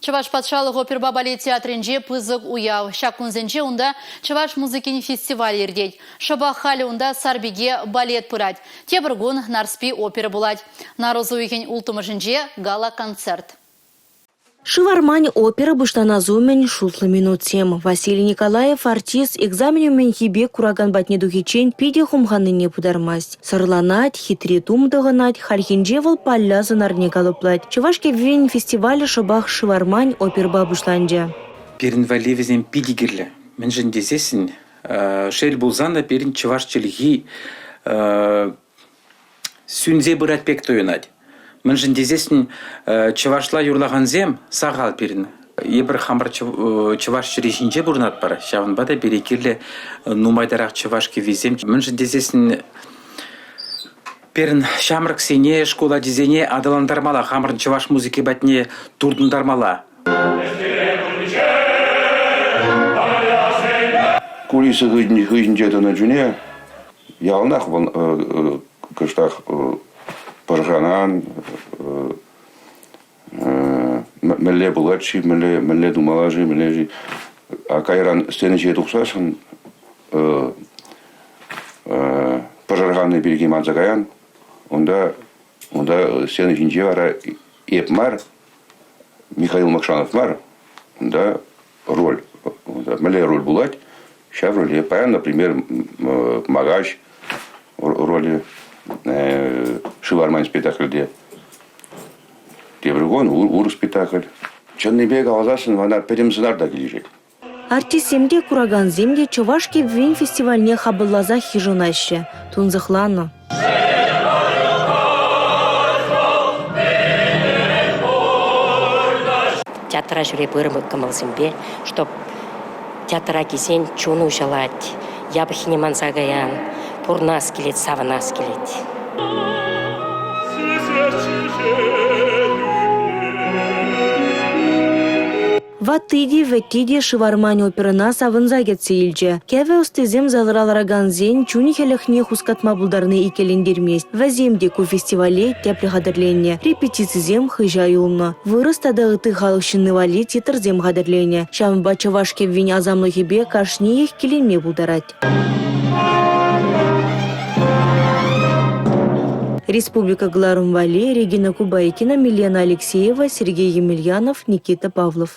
Чӑваш патшалӑх оперӑпа балет театрӗнче пысӑк уяв. Ҫак кунсенче унта чӑваш музыкин фестивалӗ иртет. Шӑпах халӗ унта «Сарпике» балет пырать. Тепӗр кун «Нарспи» опера пулать. Нарӑс уйӑхӗн улттӑмӗшӗнче гала-концерт. Шывармань опера пуҫланас умӗн шутлӑ минутсем. Василий Николаев артист экзамен умӗнхи пек куракан патне тухиччен питӗ хумханнине пытармасть. Сӑрланать, хитре тум тӑхӑнать, хальхинче вӑл Палля сӑнарне калӑплать. Чӑваш кӗввин фестивалӗ шӑпах «Шывармань» оперӑпа пуҫланчӗ. Пирӗн валли вӗсем питӗ кирлӗ. Мӗншӗн тесессӗн, шел пулсан та пирӗн чӑваш чӗлхи сӳнсе пырать пек туйӑнать. Мӗншӗн тесессӗн чӑвашла юрлакансем сахал пирӗн. Эпир хамӑр чӑваш чӗри ҫинче пурӑнатпӑр, ҫавӑнпа та пире кирлӗ нумайтарах чӑваш кӗввисем. Мӗншӗн тесессӗн пирӗн ҫамрӑксене, шкул ачисене аталантармалла, хамӑрӑн чӑваш музыки патне туртӑнтармалла. Кулиса хыҫӗнче тӑнӑ чухне яланах вӑл кӑштах пӑшӑрханан, мӗнле пулать-ши, мӗнле, мӗнле тумалла-ши, мӗнле-ши. А кайран сцена ҫине тухсассӑн пӑшӑрханни пирки манса каян. Унта, унта сцена ҫинче вара эп мар, Михаил Макшанов мар, унта роль. Унта мӗнле роль пулать, ҫав роле паян, например, Магаҫ ролӗ Шывармань спектакльте. Тепӗр кун урӑх спектакль. Чӑннипе каласассӑн мана пӗтӗм сӑнар та килӗшет. Артистсем те, куракансем те чӑваш кӗввин фестивальне хапӑлласах йышӑнаҫҫӗ. Тунсӑхланӑ. Театра ҫӳре пырӑм кӑмӑлсемпе, чтоб театра килсен чун уҫӑлать, япӑххине манса каян, пурӑнас килет, савӑнас килет. Ватти те, вӗтти те «Шывармань» оперӑна савӑнса кӗтсе илчӗ. Кӗвӗ ӑстисем залра ларакансен чун-хӗлӗхне хускатма пултарни иккӗлентермест. Вӗсем те ку фестивале тӗплӗ хатӗрленнӗ, репетицисем хыҫа юлнӑ. Вырӑс тата ытти халӑх ҫынни валли титрсем хатӗрленӗ. Ҫавӑнпа чӑваш кӗввин асамлӑхӗпе кашниех киленме пултарать. Республика кӑларӑм валли Регина Кубайкина, Милена Алексеева, Сергей Емельянов, Никита Павлов.